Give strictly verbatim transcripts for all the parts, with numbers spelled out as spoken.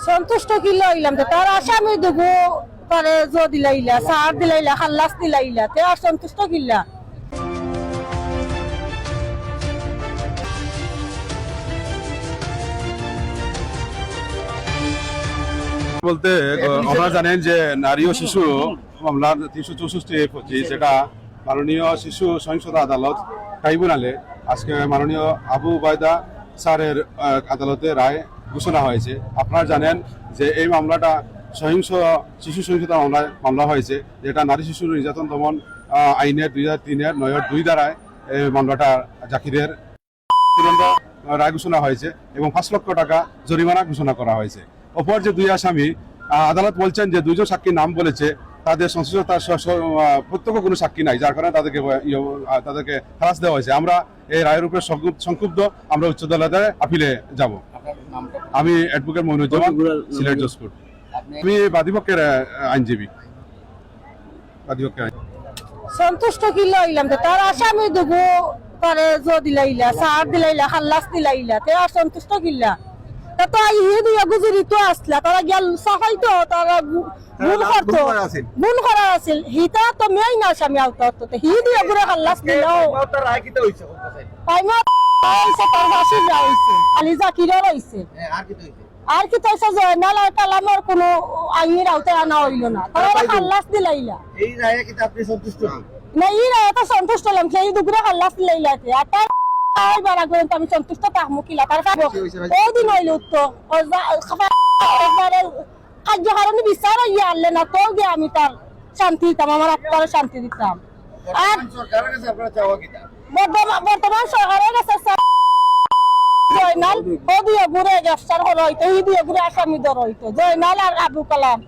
সন্তুষ্ট কিলা অইলাম তে? তার আসামি দুগু তারে জো দিলাইলা, সার দিলাইলা, খাল্লাস দিলাইলা, তে আর সন্তুষ্ট কিলা? বলতে, আপনারা জানেন যে নারী ও শিশু মামলার তিনশো চৌষট্টি এ পঁচিশ, যেটা মাননীয় শিশু সহিংসতা আদালত ট্রাইব্যুনালে আজকে মাননীয় আবু উবায়দা স্যারের, আহ, আদালতে রায় ঘোষণা হয়েছে। আপনারা জানেন যে এই মামলাটা সহিংস, শিশু সহিংসতা মামলায় মামলা হয়েছে, যেটা নারী শিশু নির্যাতন দমন, আহ, আইনের দুই হাজার তিনের নয়র দুই ধারায় এই মামলাটা জাকিরের তুরন্ত রায় ঘোষণা হয়েছে এবং পাঁচ লক্ষ টাকা জরিমানা ঘোষণা করা হয়েছে। অপর যে দুই আসামি, আহ, আদালত বলছেন যে দুইজন সাক্ষীর নাম বলেছে, তাদের সংশ্লিষ্টতার স-, স-, আহ, প্রত্যক্ষ কোনো সাক্ষী নাই, যার কারণে তাদেরকে, আহ, ইয়ে, আহ, তাদেরকে খালাস দেওয়া হয়েছে। আমরা এই রায়ের উপরে সংক্ষুব-, সংক্ষুব্ধ, আমরা উচ্চ আদালতে আপিলে যাব। আমি অ্যাডভোকেট মইনুজ্জামান, সিলেট জজ কোর্ট। আমি বাদীপক্ষের, আহ, আইনজীবী। বাদীপক্ষের আইন। সন্তুষ্ট কিলা অইলাম তে? তার আসামি দুগু তারে জো দিলাইলা, সার দিলাইলা, খাল্লাস দিলাইলা, তে আর সন্তুষ্ট কিলা? তা তো আই হি দুইগু জড়িত আছলা, তারা গিয়া সাফাই তো, তারা গু-, তারা গুম করতো। গুম করা আছিল। গুম করা আছিল। হিতা তো মেইন আসামি আওতা অতো। তে হি দুইগুরে খাল্লাস দিলা। তার রায় কিতা হইছে? পাইমা হইছে, তার ফাঁসির রায় হইছে। আলী জাকিরর হইছে। হ্যাঁ, আর কিতা হইছে? আর কিতা হইছে? জয়নাল আর কালামর কোনো আইনের আওতায় আনা হইল না। তারা খাল্লাস দিলাইলা। এই রায়ে কিতা আপনি সন্তুষ্ট না? না, এই রায়ে তো সন্তুষ্ট অইলাম, সেই দুগুরে খাল্লাস দিলাইলা তে। আর তার এবার আগে তো আমি সন্তুষ্ট থাকমু কিলা? তার কাছে ওই দিন হইল উত্তর। ও যা-, একবারে কার্যকারণী বিচার হইয়া আনলে না, তো গিয়া আমি তার শান্তি দিতাম, আমার আত্মারে শান্তি দিতাম। আর বর্তমান সরকারের কাছে আপনারা চাওয়া কিতা? বর্তমান, বর্তমান সরকারের কাছে চাওয়া জয়নাল, ও দুইগুরে গ্রেফতার করা হইতো, ই দুইগুরে আসামি ধরা হইতো, জয়নাল আর আবু কালাম।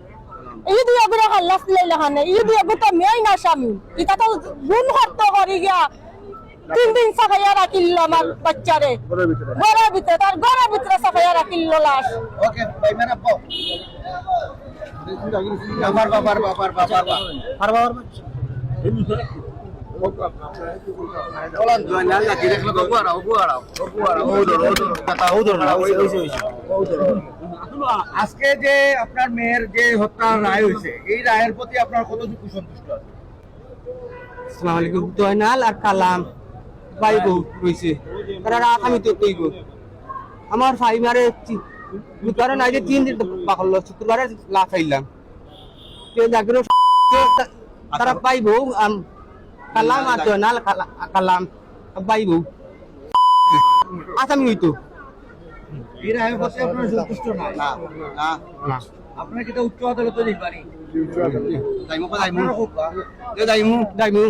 ই দুইগুরে খাল্লাস দিলাইলা কেনে, ই দুইগু তো মেইন আসামি। ইতা তো গুম করতো করি গিয়া তিন দিন সাফাইয়া রাখিল আমার বাচ্চারে। ঘরের ভিতরে? ঘরের ভিতরে, তার ঘরের ভিতরে সাফাইয়া রাখিল লাশ। ওকে, ভাই, মেরা বাপ। বাবার, বাবার, বাবার, বাবার, বাবার। আর বাবার বাচ্চা। বলেন, জয়নাল নাকি? দেখলো তো, ওগু আড়াও, ওগু আড়াও, ওগু আড়াও, ও ধরো, ও ধরো, দাদা, ও ধরো না, ওই, ওই, ওই, ওই। আজকে যে আপনার মেয়ের যে হত্যার রায় হইছে, এই রায়ের প্রতি আপনার কতটুকু সন্তুষ্ট আছেন? আসসালামু আলাইকুম। জয়নাল আর কালাম ভাই বউ রইছে, তারা রাত আমি তো কইব। আমার ভাই মারে তি-, বুধবারে নাই যে তিন দিন বাকল, শুক্রবারে লাশ আইলাম। তে জাকিরও তারা ভাই বউ, আম, কালাম আর জয়নাল কালা-, কালাম ভাই বউ। আসামি হইতো। এরা আমি বলতে আপনারা সন্তুষ্ট না? না, না। না। আপনারা কি এটা উচ্চ আদালতে যাইবানি? যাইমু, যাইমু। আপনারা হোক বা? এ যাইমু। যাইমু।